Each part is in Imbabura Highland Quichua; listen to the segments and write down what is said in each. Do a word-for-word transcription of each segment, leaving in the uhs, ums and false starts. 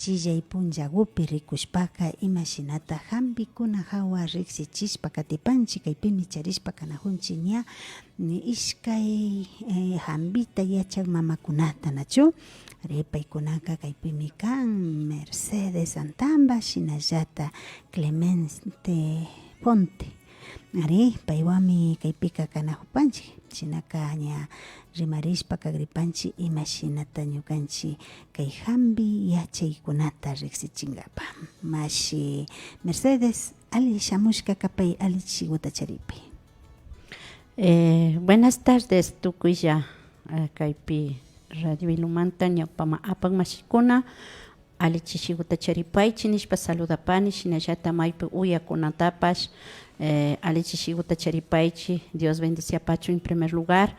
Chillay punllagupi rikushpaka imashinata jambikuna jawa riksichishpa katipanchi, kaypimi charishpa kanajunchi ña, mm, ishkay, eh, jambita yachak mamakunata, nachu? Ari, paykunaka kaypimi kan Mercedes Antamba, shinallata Clemente Ponte. Ari, paywanmi kaypika kanajupanchi. Shinaka ña rimarishpa kagripanchi imashinata ñukanchi kay jambi yachaykunata riksichingapa. Mashi Mercedes, ali shamushka kapay, ali chishiguta charipay. Eh, buenas tardes, tukuylla, eh, kaypi Radio Ilumanta ñawpaman apan mashikuna, ali chishiguta charipaychi nishpa saludapani, shinallata maypi uyakunatapash, eh, ali chishiguta charipaychi, Dios bendiciapachun en primer lugar,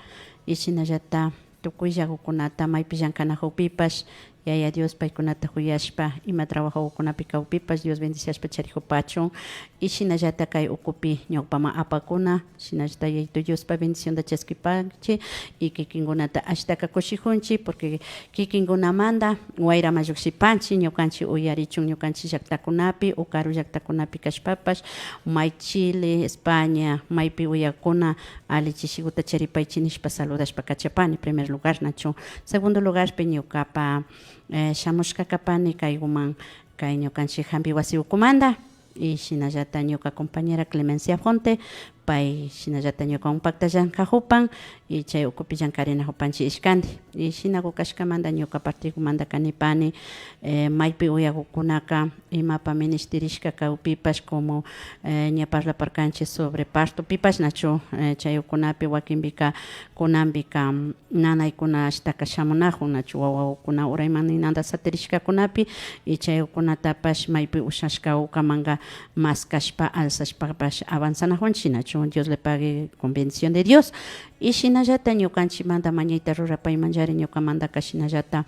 y shinallata tukuyllagukunata maypi llankanajukpipash, Yaya Dios paykunata juyashpa, ima trabajogukunapi kawpipash Dios bendiciashpa charijupachun, y shinallata kay ukupi ñawpaman apakuna, shinallata Yayitu Diospa bendicionta chaskipanchi, y kikinkunata ashtaka kushijunchi, porque kikinkunamanta wayraman llukshipanchi, ñukanchi uyarichun, ñukanchi llaktakunapi o karu llaktakunapi kashpapash, may Chile, España, maypi uyakuna, ali chishiguta charipaychi nishpa saludashpa kachapani, primer lugar, nachu. Segundo lugarpi ñukapa, eh, shamushka kapani kayguman, kay ñukanchi jambi wasi ukumanta, y shinallata ñuka compañera Clemencia Fonte, pay shinallata ñukawan pakta llankajupan, y chay ukupi llankarinajupanchi ishkanti. Y shinagu kashkamanta ñuka partigumantaka nipani, eh, maypi uyagukunaka imapa minishtirishka kawpipash, como, eh, ña parlaparkanchi sobre partopipash, nachu, eh, chay ukunapi wakinpika, kunanpika, mm, nanaykuna ashtaka shamunajun, nachu, wawakuna urayman ninanta satirishkakunapi, y chaykunatapash maypi ushashka ukamanka maskashpa, alzashpapash avanzanajunchi, nachu, Dios le pague con bendición de Dios. Y shinallata ñukanchimanta mañayta rurapaymanllari, ñukamantaka shinallata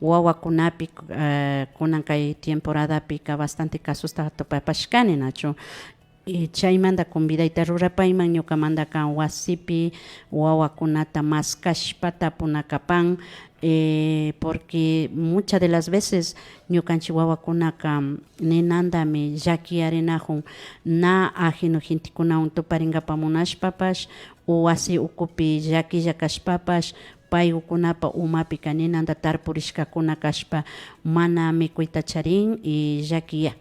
wawakunapi, eh, kunan kay temporadapika bastante casosta tupapashkani, nachu. Y chaymanta convidayta rurapayman ñukamantaka wasipi wawakunata maskashpa tapuna kapan, eh, porque muchas de las veces ñukanchi wawakunaka ninantami llakiyarinajun, na ajeno gentekunawan tuparingapa munashpapash o wasi ukupi llakilla kashpapash, paygukunapa umapika ninanta tarpurishkakuna kashpa mana mikuyta charin y llakiya.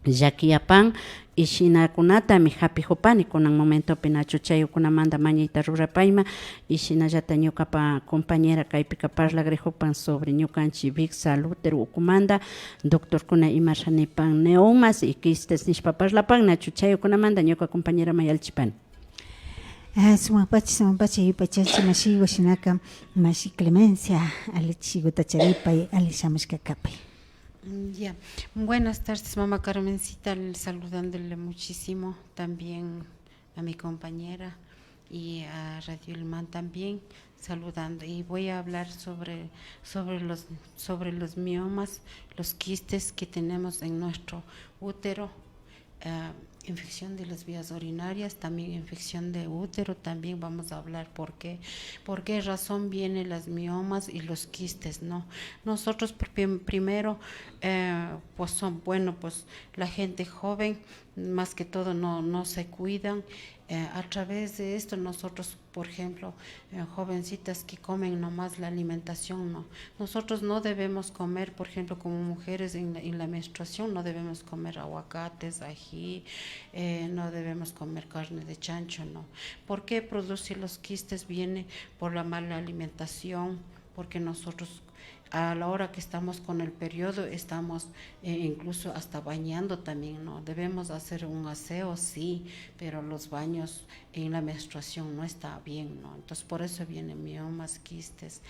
Llakiyapan, y shinakunatami japijupani kunan momentopi, nachu, chaykunamanta mañayta rurapayman. Y shinallata ñukapa compañera kaypika parlagrijupan sobre ñukanchi Vixa Lutero ukumanta, doctorkuna imasha nipan, neomas y quistes nishpa parlapan, nachu, chaykunamanta ñuka compañeraman yallichipani. Ah, sumakpacha, sumakpacha, yupaychanchi mashigu, shinaka mashi Clemencia, ali chishiguta charipay, ali shamushka kapay. Mm, ya. Buenas tardes, mamá Carmencita, l-, saludándole muchísimo también a mi compañera y a Radio Ilumán también, saludando. Y voy a hablar sobre, sobre los, sobre los miomas, los quistes que tenemos en nuestro útero, eh, infección de las vías urinarias, también infección de útero, también vamos a hablar por qué, por qué razón vienen las miomas y los quistes, ¿no? Nosotros pr-, prim-, primero, eh, pues son, bueno, pues la gente joven, más que todo, no, no se cuidan. Eh, a través de esto nosotros, por ejemplo, eh, jovencitas que comen nomás la alimentación, no. Nosotros no debemos comer, por ejemplo, como mujeres en la, en la menstruación, no debemos comer aguacates, ají, eh, no debemos comer carne de chancho, no. ¿Por qué produce los quistes? Viene por la mala alimentación, porque nosotros a la hora que estamos con el periodo estamos, eh, incluso hasta bañando también, ¿no? Debemos hacer un aseo, sí, pero los baños en la menstruación no está bien, ¿no? Entonces, por eso vienen miomas, quistes.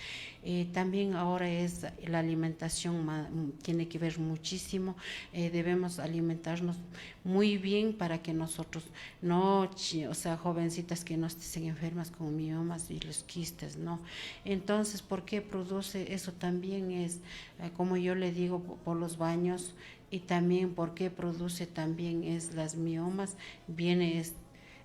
Eh, también ahora es la alimentación ma-, mm, tiene que ver muchísimo. Eh, debemos alimentarnos muy bien para que nosotros no, chi-, o sea, jovencitas que no estén enfermas con miomas y los quistes, ¿no? Entonces, ¿por qué produce eso? También es, eh, como yo le digo, po-, por los baños, y también por qué produce también es las miomas, viene es,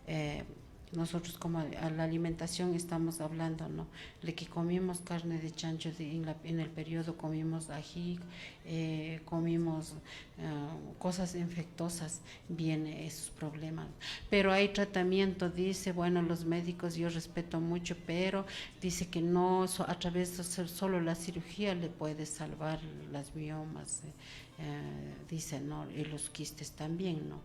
eh, Nosotros como a la alimentación estamos hablando, ¿no? De que comimos carne de chancho de, en la, en el periodo comimos ají, eh, comimos eh, cosas infectosas, viene esos problemas. Pero hay tratamiento, dice, bueno, los médicos yo respeto mucho, pero dice que no, so- a través de so- solo la cirugía le puede salvar las miomas, eh, eh, dice, ¿no? Y los quistes también, ¿no?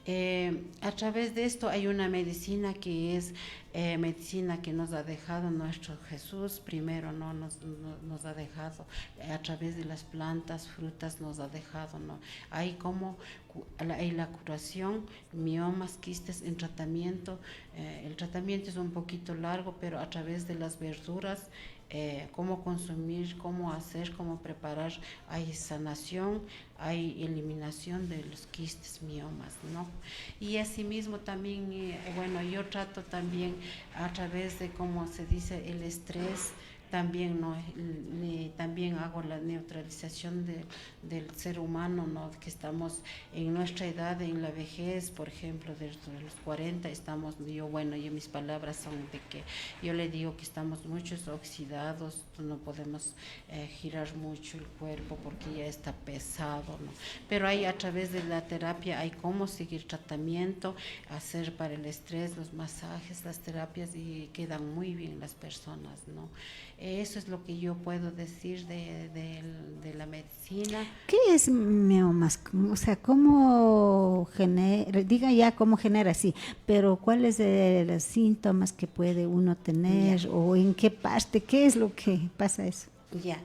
Eh, a través de esto hay una medicina que es eh, medicina que nos ha dejado nuestro Jesús, primero, ¿no? Nos, no- nos ha dejado eh, a través de las plantas, frutas, nos ha dejado, ¿no? Hay como cu- la, hay la curación, miomas, quistes en tratamiento. Eh, el tratamiento es un poquito largo, pero a través de las verduras, eh, cómo consumir, cómo hacer, cómo preparar, hay sanación, hay eliminación de los quistes, miomas, ¿no? Y asimismo también, eh, bueno, yo trato también a través de, como se dice, el estrés, también, ¿no? Le- también hago la neutralización de- del ser humano, ¿no? Que estamos en nuestra edad, en la vejez, por ejemplo, de los cuarenta, estamos, yo, bueno, yo mis palabras son de que yo le digo que estamos muchos oxidados, no podemos eh, girar mucho el cuerpo porque ya está pesado, ¿no? Pero hay a través de la terapia, hay cómo seguir tratamiento, hacer para el estrés, los masajes, las terapias y quedan muy bien las personas, ¿no? Eso es lo que yo puedo decir de, de- de la medicina. ¿Qué es miomas? O sea, ¿cómo genera? Diga ya cómo genera, sí, pero ¿cuáles de los síntomas que puede uno tener Ya. o en qué parte? ¿Qué es lo que pasa eso? Ya.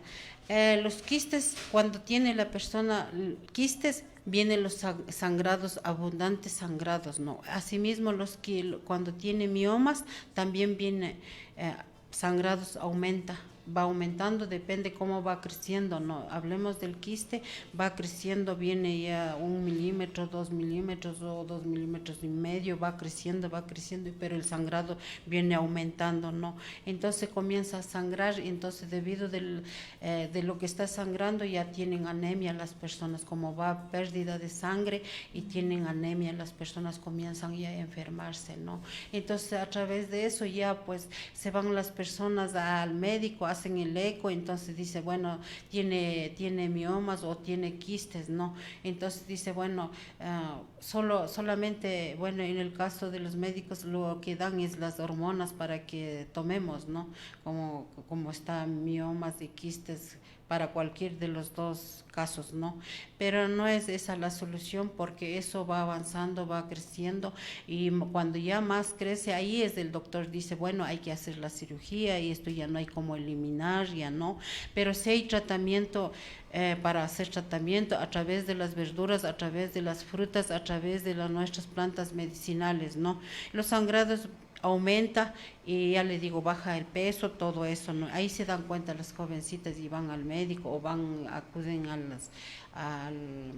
Eh, los quistes, cuando tiene la persona l- quistes, vienen los sang- sangrados, abundantes sangrados, ¿no? Asimismo, los que cuando tiene miomas, también viene eh, sangrados, aumenta, va aumentando, depende cómo va creciendo, ¿no? Hablemos del quiste, va creciendo, viene ya un milímetro, dos milímetros o dos milímetros y medio, va creciendo, va creciendo, pero el sangrado viene aumentando, ¿no? Entonces comienza a sangrar, y entonces debido del, eh, de lo que está sangrando ya tienen anemia las personas, como va pérdida de sangre y tienen anemia, las personas comienzan ya a enfermarse, ¿no? Entonces a través de eso ya pues se van las personas al médico, hacen el eco, entonces dice, bueno, tiene, tiene miomas o tiene quistes, ¿no? Entonces dice, bueno, ah, solo, solamente, bueno, en el caso de los médicos lo que dan es las hormonas para que tomemos, ¿no? Como, como está miomas y quistes para cualquier de los dos casos, ¿no? Pero no es esa la solución porque eso va avanzando, va creciendo y m- cuando ya más crece, ahí es el doctor dice, bueno, hay que hacer la cirugía y esto ya no hay cómo eliminar, ya no. Pero si hay tratamiento eh, para hacer tratamiento a través de las verduras, a través de las frutas, a través de las nuestras plantas medicinales, ¿no? Los sangrados aumenta y ya le digo, baja el peso, todo eso, ¿no? Ahí se dan cuenta las jovencitas y van al médico o van, acuden a las al-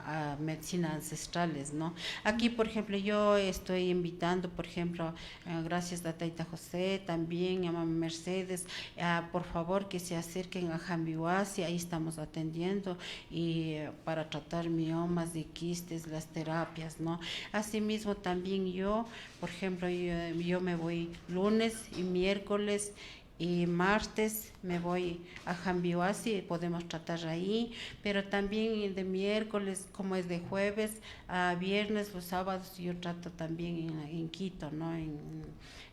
a, a medicina ancestrales, ¿no? Aquí, por ejemplo, yo estoy invitando, por ejemplo, eh, gracias a Taita José, también a Mama Mercedes, ah, por favor que se acerquen a Jambiwasi, ahí estamos atendiendo y eh, para tratar miomas y quistes, las terapias, ¿no? Asimismo, también yo, por ejemplo, yo, yo me voy lunes y miércoles y martes me voy a Jambiwasi, podemos tratar ahí, pero también de miércoles, como es de jueves a viernes, los sábados yo trato también en, en Quito, ¿no? En,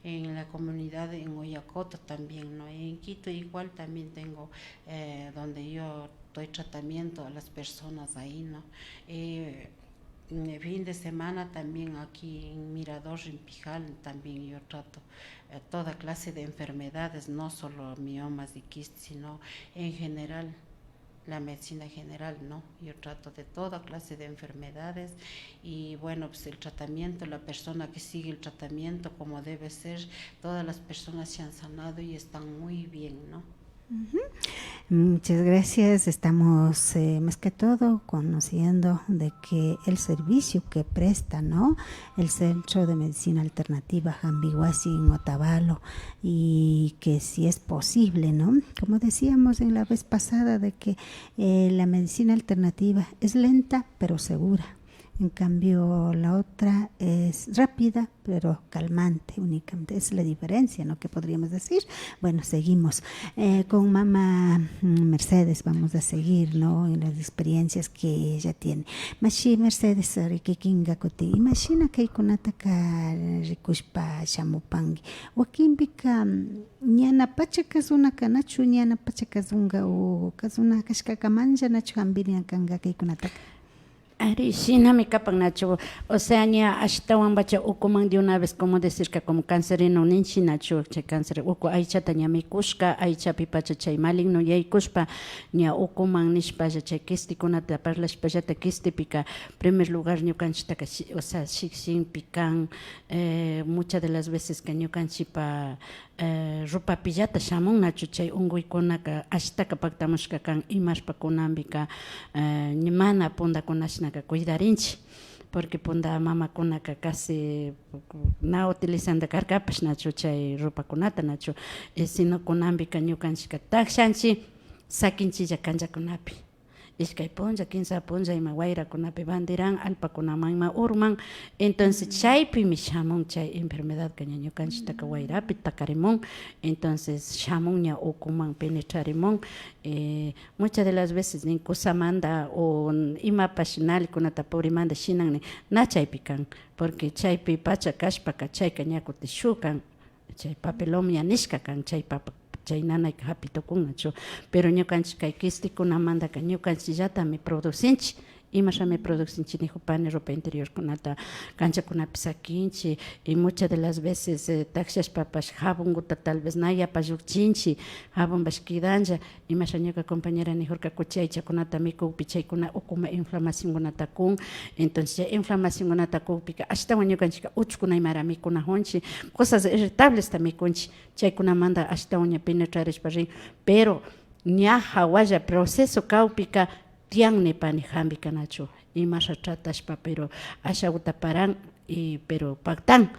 en la comunidad, en Oyacoto también, ¿no? En Quito igual también tengo eh, donde yo doy tratamiento a las personas ahí, ¿no? Eh, mm, fin de semana también aquí en Mirador, en Pijal, también yo trato eh, toda clase de enfermedades, no solo miomas y quistes, sino en general, la medicina general, ¿no? Yo trato de toda clase de enfermedades y bueno, pues el tratamiento, la persona que sigue el tratamiento como debe ser, todas las personas se han sanado y están muy bien, ¿no? Ujú. Muchas gracias. Estamos eh, más que todo conociendo de que el servicio que presta, ¿no? El Centro de Medicina Alternativa Jambiwasi en Otavalo y que si es posible, ¿no? Como decíamos en la vez pasada de que eh, la medicina alternativa es lenta pero segura. En cambio, la otra es rápida, pero calmante únicamente. Es la diferencia, ¿no? Que podríamos decir. Bueno, seguimos, eh, con mamá, mm, Mercedes. Vamos a seguir, ¿no? En las experiencias que ella tiene. Mashi Mercedes, ari kikinka kutin, imashina kaykunataka rikushpa shamupanki? Wakinpika, mm, ñana pacha kazunaka nachu, ñana pacha kazunka o kazuna kashkaka mancha nachu hampirin kanka kaykunataka? Ari, shinami kapan nachu. O sea, ña ashtawanpacha ukuman de una vez, como decirka, como cancerino ninchi nachu, chay cáncer uku aychata ña mikushka, aychapipacha chay maligno yaykushpa, ña ukuman nishpalla, chay kistikunata parlashpallata, kistipika, primer lugar, ñukanchiktaka, shi-, o sea, shiksinpi kan, eh, muchas de las veces que ñukanchipa eh, rupapillata shamun nachu, chay unkuykunaka ashtaka paktamushka kan, imashpa kunanpika, eh, mana pundakunashnaka cuidarinchi, porque punda mamakunaka casi na utilizanda karkapash nachu chay rupakunata nachu, eh, sino kunanpika ñukanchika takshanchi sakinchilla kanllakunapi. Ishkay punlla, kinsa punlla ima wayrakunapi bandiran, allpakunaman ima urman. Entonces, chaypimi shamun chay enfermedadka ña ñukanchiktaka wayrapi takarimun. Entonces, shamun ña ukuman penetrarimun. Eh, muchas de las veces nin kusamanta o imapash nalikunata purimanta shinan nin, na chaypi kan. Porque chaypi pacha kashpaka chayka ña kutin shuk kan. Chay papilomia nishka kan, chay papa, chay nanayka hapi tukun nachu. Pero ñukanchik kay kistikunamantaka ñukanchikllatami producsinchik. Imashami producsinchik nijupani, ropa interiorkunata kanchakunapi sakinchik, y muchas de las veces, eh, takshashpapash jabonkuta tal vez na yapa llukchinchik, jabonpash kidanlla. Imasha ñuka compañera nijurka, kuchi aychakunata mikukpi chaykuna ukuman inflamacionkunata kun. Entonces, chay inflamacionkunata kukpika ashtawan ñukanchikka uchukuna imara mikunajunchik, cosas irritablesta mikunchik, chaykunamanta ashtawan ña penetrarishpa rin. Pero ña jawalla proceso kakpika tiyan nipani, jampika nachu, imasha tratashpa, pero ashaguta paran, y, pero paktan.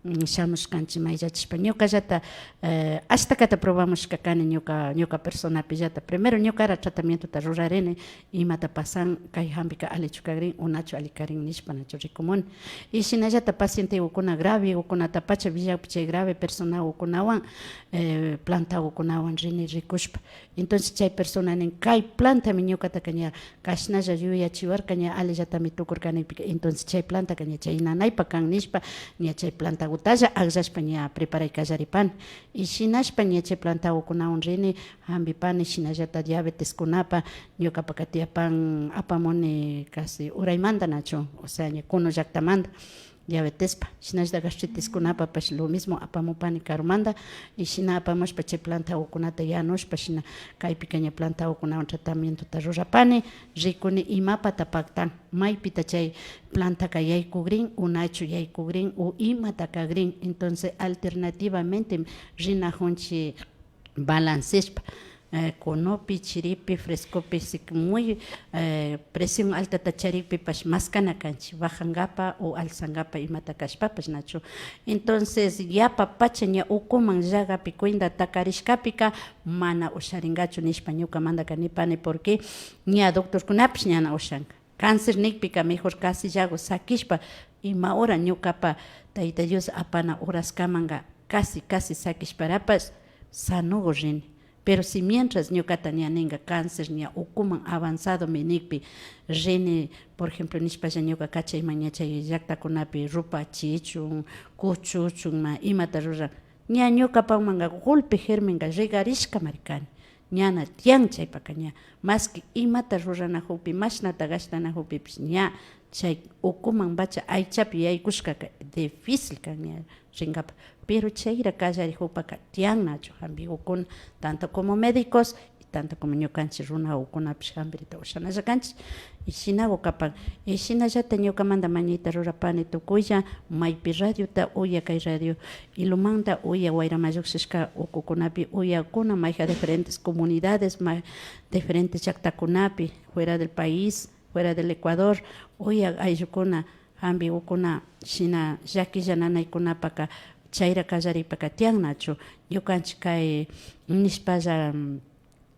Mm, shamushkanchik mayllachishpa. Ñukallata, eh, ashtakata probamushka kani ñuka, ñuka personapillata. Primero ñukara tratamientota rurarini, imata pasan, kay jampika allichu kagrin o nachu alli karin nishpa nachu rikumuni. Y shinallata pacientegukuna gravegukunata pacha villakpi chay grave personagukunawan, eh, plantagukunawan rini rikushpa. Entonces chay persona nin, kay plantami ñukataka ña kashnalla yuyachiwarka, ña allillatami tukurka nikpika. Entonces chay plantaka ña chay nanaypa kan nishpa, ña chay plantagutalla akllashpa ña preparay kallaripani. Y shinashpa ña chay plantagukunawan rini, jampipani, shinallata diabeteskunapa, ñukapaka tiyapan apamuni casi uraymanta nachu, o sea, ña Kuno llaktamanta. Diabetespa, shinallata gastritiskunapapash lo mismo apamupani karumanta, y shina apamushpa chay plantagukunata yanushpa, shina kaypika ña plantagukunawan tratamientota rurapani, rikuni imapata paktan, maypita chay plantaka yaykugrin, o nachu yaykugrin, o imata kagrin. Entonces, alternativamente rinajunchik balanceshpa, eh, kunupi, chiripi, frescopi, si muy, eh, presión altata charikpipash maskana kanchik, bajangapa o alzangapa imata kashpapash nachu. Entonces, yapa pacha ña ukuman llagapi cuenta takarishkapika mana usharingachu nishpa ñukamantaka nipani, porque ña doctorkunapish ñana ushanga. Cáncer nikpika mejor casi llagu sakishpa, ima hora ñukapa Tayta Dios apana horaskamanka casi, casi sakishparapash sanogu rini. Pero si mientras ñukata ña ninga cáncer ña ukuman avanzadomi nikpi rini, por ejemplo, nishpalla ñuka kachayman ña chay llaktakunapi rupachichun, kuchuchun, ma imata ruran, ña ñukapamanka golpe germenka regarishkamari kani. Ñana tiyan chaypaka ña. Maski imata ruranajukpi, mashnata gashtanajukpipish ña chay ukumanpacha aychapi yaykushkaka difícil kan ña ringapa. Pero chayra kallarijukpaka tiyan nachu jampigukuna, tanto como médicos y tanto como ñukanchik runagukunapish jampirita ushanalla kanchik. Y shinagu kapan. Y shinallata ñukamanta mañayta rurapani tukuylla, maypi radiota uya, kay radio Ilumanta uya, wayraman llukshishka ukukunapi uyakuna, mayjan diferentes comunidades, ma-, diferentes llaktakunapi, fuera del país, fuera del Ecuador, uyak ayllukuna, jampigukuna, shina llakilla nanaykunapaka chayra kallaripaka tiyan nachu. Ñukanchik kay nishpalla, mm,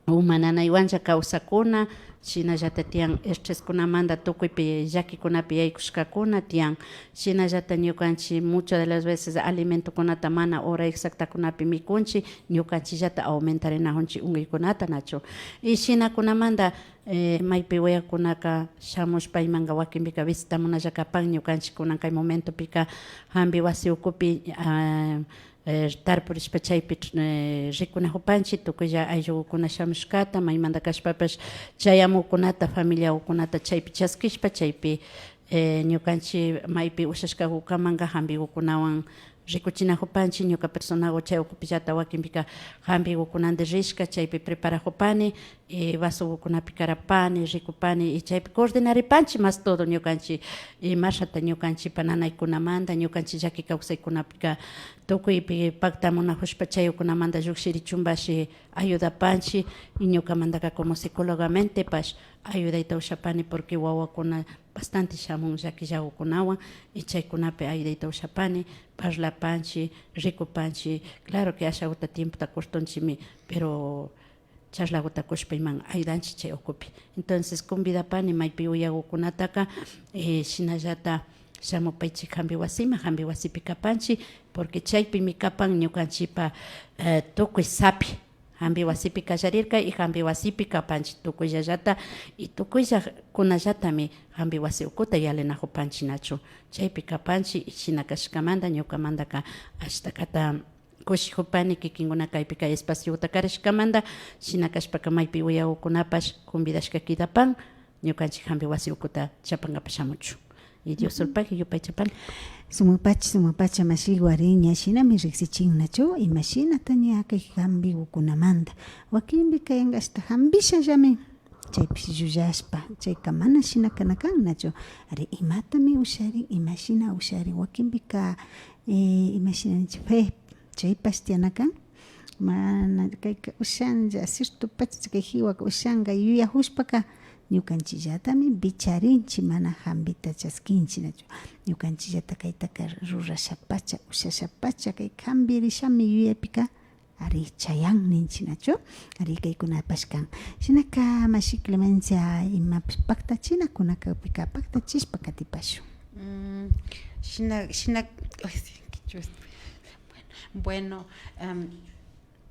uma nanaywanlla kawsakuna, shinallata tiyan estreskunamanta tukuypi llakikunapi yaykushkakuna tiyan, shinallata ñukanchik muchas de las veces alimentokunata mana hora exactakunapi mikunchik, ñukanchikllata aumentarinakunchik unkuykunata nachu. Y shinakunamanta, eh, maypi uyakunaka shamushpa imanka wakinpika visitamunalla kapan, ñukanchik kunan kay momentopika hampi wasi ukupi, ah, eh, tarpurishpa chaypi, eh, rikunakupanchik tukuylla ayllukuna shamushkata, maymanta kashpapash chayamukunata, familiakukunata chaypi chaskishpa, chaypi, eh, ñukanchik maypi ushashkakukamanka hampikukunawan rikuchinakupanchik. Ñuka personaku chay ukupillata wakinpika hampikukunanti rishka, chaypi preparakupani, y vasokukunapi karapani, rikupani, y chaypi coordinaripanchik más todo ñukanchik, imashata ñukanchikpa nanaykunamanta, ñukanchik llaki kawsaykunapika tukuypi paktamunakushpa chaykunamanta llukshirichunpash ayudapanchik, y ñukamantaka como psicologamentepash ayudayta ushapani, porque wawakuna bastante shamun llakillakukunawan, y chaykunapi ayudayta ushapani, parlapanchik, rikupanchik. Claro que ashakuta tiempota cortonchikmi, pero charlakuta kushpa iman ayudanchik chay ukupi. Entonces convidapani maypi uyakukunataka, eh, shinallata shamupaychik hampi wasiman, hampi wasipi kapanchik, porque chaypimi kapan ñukanchikpa, eh, tukuy sapi. Hampi wasipi kallarirka y hampi wasipi kapanchik tukuyllallata, y tukuyllakunallatami hampi wasi ukuta yallinakupanchik nachu. Chaypi kapanchik, y shina kashkamanta ñukamantaka ashtakata kushikupani kikinkuna kaypi kay espaciota karashkamanta, shina kashpaka maypi uyakukunapash convidashka kidapan ñukanchik hampi wasi ukuta chapankapak shamuchun. Y Dios sulpagui, yupaychapani. Sumakpacha, sumakpacha, mashiku, ari ña shinami riksichin nachu, imashinata ña kay hampikukunamanta. Wakinpi kayanka ashta hampishallami, chaypish llullashpa, chayka mana shina kana kan nachu. Ari, imatami usharin, imashina usharin, wakinpika, eh, imashina ninchik, fe, chaypash tiyana kan. Mana kayka ushanlla, ciertopacha kay kiwaka ushanka yuyakushpaka, ñukanchikllatami vicharinchik mana hampita chaskinchik nachu. Ñukanchikllata kaytaka rurashapacha, ushashapacha kay hampirishami yuyaypika, ari, chayan ninchik nachu. Ari, kaykunapash kan. Shinaka mashi Clemencia, imapish paktachinakunakapika paktachishpa katipashun. Mm, shina, shina, ay, sí, kichwa. Bueno, em,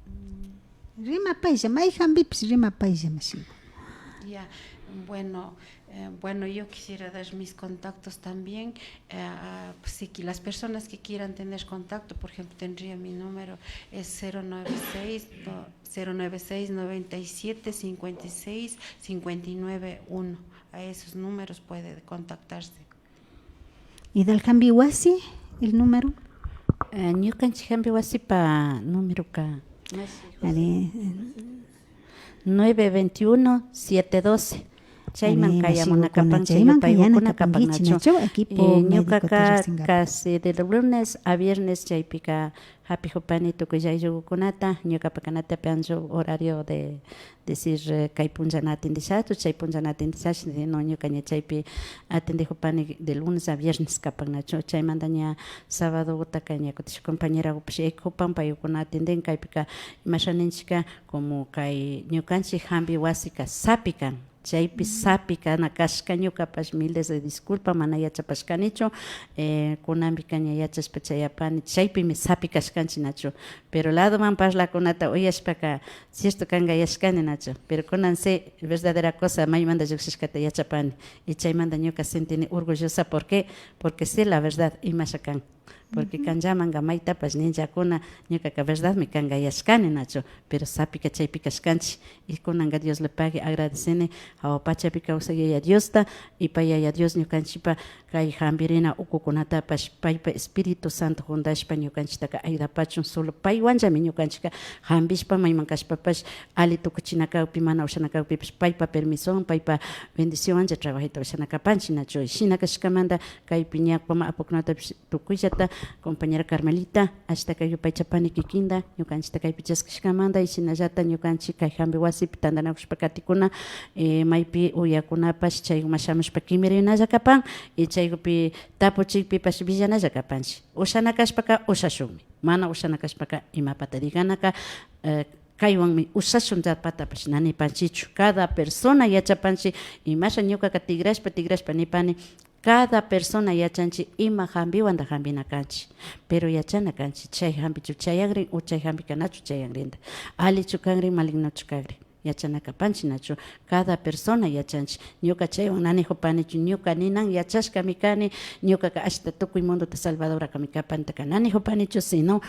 mm. Rimapaylla, may hampipish rimapaylla, mashiku. Ya, bueno, eh, bueno, yo quisiera dar mis contactos también. Eh, ah, pues, si qui-, las personas que quieran tener contacto, por ejemplo, tendría mi número, es cero nueve seis, no, cero nueve seis, noventa y siete, cincuenta y seis, cincuenta y nueve, uno. A esos números puede contactarse. Y del hampi wasi, el número. Eh, ñukanchik hampi wasipa numeroka, ari, nueve veintiuno, siete doce. Chayman, ari, kayamuna mashikukuna, kapanki, chayman kayana yupaykuna kapankichi, kapankichu nachu? Equipo, eh, médico, ñukaka tercer singapi, casi de lunes a viernes chaypika hapikupani tukuylla ayllukunata, ñukapa kanata pianchu horario de decir, eh, kay punlla na atendishachu, chay punlla na atendishachu, sino ñuka ña chaypi atendikupani de lunes a viernes kapan nachu. Chaymanta ña sabadotaka ña kutin shuk compañerakupash yaykupan, paykuna atenden. Kaypika imasha ninchikka, como kay ñukanchik hampi wasika sapi kan, chaypi sapi kana kashka, ñukapash miles de disculpa, mana yachapashkanichu. Eh, kunanpika ña yachashpa chayapani, chaypimi sapi kashkanchik nachu. Pero ladoman parlakunata uyashpaka, cierto kangayashkani nachu, pero kunan sé verdadera cosa maymanta llukshishkata yachapani, y chaymanta ñuka sentini orgullosa. ¿Por qué? Porque sé la verdad imasha kan. Porque kanllamanka maytapash ninllakuna, ñukaka verdadmi kangayashkani nachu, pero sapika chaypi kashkanchik. Y kunanka Dios le pague, agradecini hawa pachapi kawsak Yaya Diosta, y pay Yaya Dios ñukanchikpa kay hampirina ukukunatapash paypa Espíritu Santo juntashpa ñukanchiktaka ayudapachun. Solo paywanllami ñukanchikka hampishpa, mayman kashpapash alli tukuchina kakpi, mana ushana kakpipash paypa permisowan, paypa bendicionwanlla trabajayta ushana kapanchik nachu. Shina kashkamanta kaypi ñawpa apukunatapash tukuyllata, compañera Carmelita, ashtaka yupaychapani kikinta, ñukanchikta kaypi chaskishkamanta, y shinallata ñukanchik kay hampi wasipi tantanakushpa katikuna, eh, maypi uyakunapash chayman shamushpa kimirinalla kapan, y chaypi tapuchikpipash willanalla kapanchik. Ushana kashpaka ushashunmi, mana ushana kashpaka imapata diganaka, eh, kaywanmi ushashun yapatapash na nipanchichu. Cada persona yachapanchi, imasha ñukaka tigrashpa, tigrashpa nipani, cada persona yachanchi ima jambiwanda jambina kanchi. Pero yachana kanchi, chay jambichu chayagrin o chay jambi kanachu chayagrinda. Allichu kagrin, malignochu kagrin. Yachana kapanchi nachu. Cada persona yachanchi. Ñuka chaywan na nijupanichu. Ñuka ninan yachashkami kani. Ñukaka ashta tukuy mundota salvadorakami kapantaka na nijupanichu, sino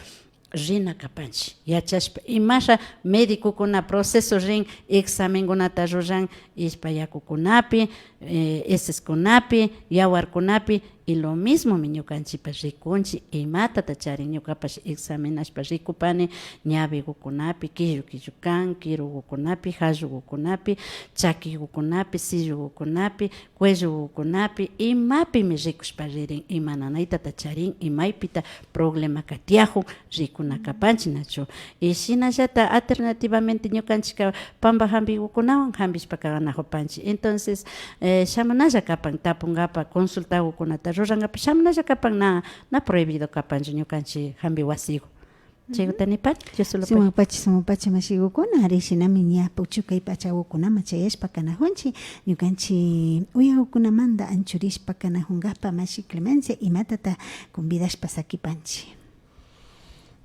rina kapanchi. Yachashpa imasha medicokuna proceso rin, examenkunata ruran, ishpa yakukunapi, eh, heceskunapi, yawarkunapi, y lo mismomi ñukanchipa rikunchi, imatata charin. Ñukapash examinashpa rikupani, ñawigukunapi, killu killu kan, kirugukunapi, jallugukunapi, chakigukunapi, sillugukunapi, cuellogukunapi, imapimi rikushpa ririn, ima nanaytata charin, imaypita problemaka tiyajun, rikuna kapanchi nachu. Y shinallata alternativamente ñukanchika pamba jambigukunawan jambishpa kaganajupanchi. Entonces, eh, shamunalla kapan tapungapa, consultagukunata rurangapa, shamunalla kapan, na, na prohibido kapanchu ñukanchi jambi wasigu. Chayguta nipani, Dios solo pagui. Sumakpacha, sumakpacha mashigukuna, ari shinami ña puchukay pachagukunaman chayashpa kanajunchi, ñukanchi uyagukunamanda anchurishpa kanajungapa mashi Clemencia, imatata convidashpa sakipanchi.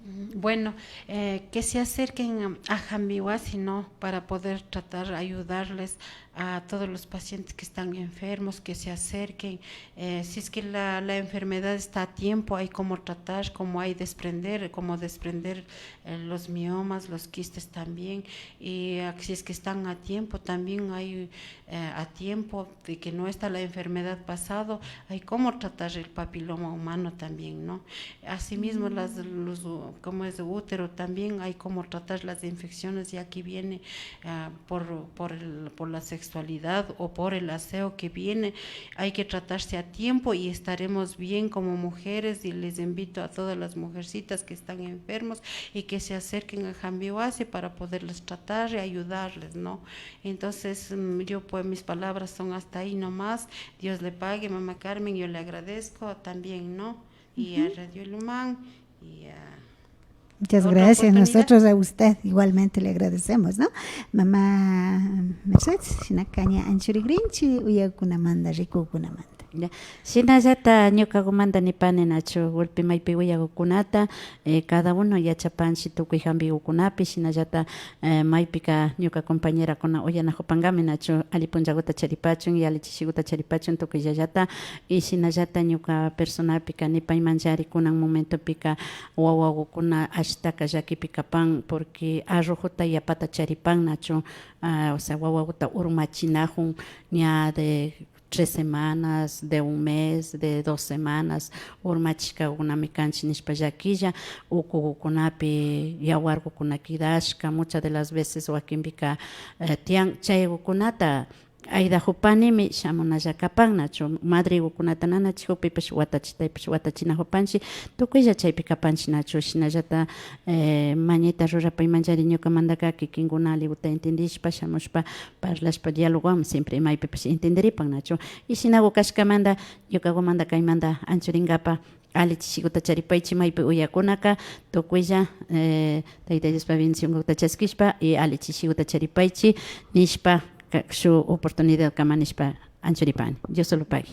Mm, Bueno, eh, que se acerquen a Jambiwa, sino para poder tratar, ayudarles a todos los pacientes que están enfermos, que se acerquen. Eh, si es que la, la enfermedad está a tiempo, hay cómo tratar, cómo hay desprender, cómo desprender eh, los miomas, los quistes también. Y ah, si es que están a tiempo, también hay eh, a tiempo de que no está la enfermedad pasado, hay cómo tratar el papiloma humano también, ¿no? Asimismo, las, los, como es útero, también hay cómo tratar las infecciones ya que viene ah, por, por, el- por la sexualidad o por el aseo que viene. Hay que tratarse a tiempo y estaremos bien como mujeres y les invito a todas las mujercitas que están enfermos y que se acerquen a Jambiwasi para poderles tratar y ayudarles, ¿no? Entonces, mm, yo pues mis palabras son hasta ahí nomás. Dios le pague, mamá Carmen, yo le agradezco también, ¿no? Y a Radio Lumán y a Muchas otra gracias. Oportunidad. Nosotros a usted igualmente le agradecemos, ¿no? Mamá Mercedes, shinaka ña anchurigrinchi uyagukunamanda, rikugukunamanda. Ya. Shinallata ñukagumanda nipani nachu, gulpi maypi uyagukunata, eh, cada uno yachapanchi tukuy jambigukunapi, shinallata eh, maypika ñuka compañerakuna uyanajupangami nachu, alli punllaguta charipachun, yalli chishiguta charipachun tukuyllallata. Y shinallata ñuka personapika nipaymanllari kunan momentopika wawagukuna ashtaka llakipi kapan, porque arrojuta yapata charipan nachu, ah, o sea, wawaguta urmachinajun ña de tres semanas, de un mes, de dos semanas, urmachishkakunami kanchi nishpa llakilla, ukukunapi yawarkukuna kidashka, muchas de las veces wakinpika eh, tiyan, chaykukunata aydajupanimi shamunalla kapan nachu, madrikukunata nanachijukpipash watachitaypash watachinajupanchi, tukuylla chaypi kapanchi nachu, shinallata eh, mañayta rurapaymanllari ñukamandaka kikinkuna alliguta entendishpa shamushpa parlashpa dialogowan siempre maypipash entenderipan nachu. Y shinagu kashkamanda ñukakumanda kaymanda anchurinkapa alli chishikuta charipaychi maypi uyakunaka tukuylla eh, Tayta Diospa bendicionkuta chaskishpa y alli chishikuta charipaychi nishpa ka- shuk oportunidadkama nishpa anchuripani. Dios solo pagui.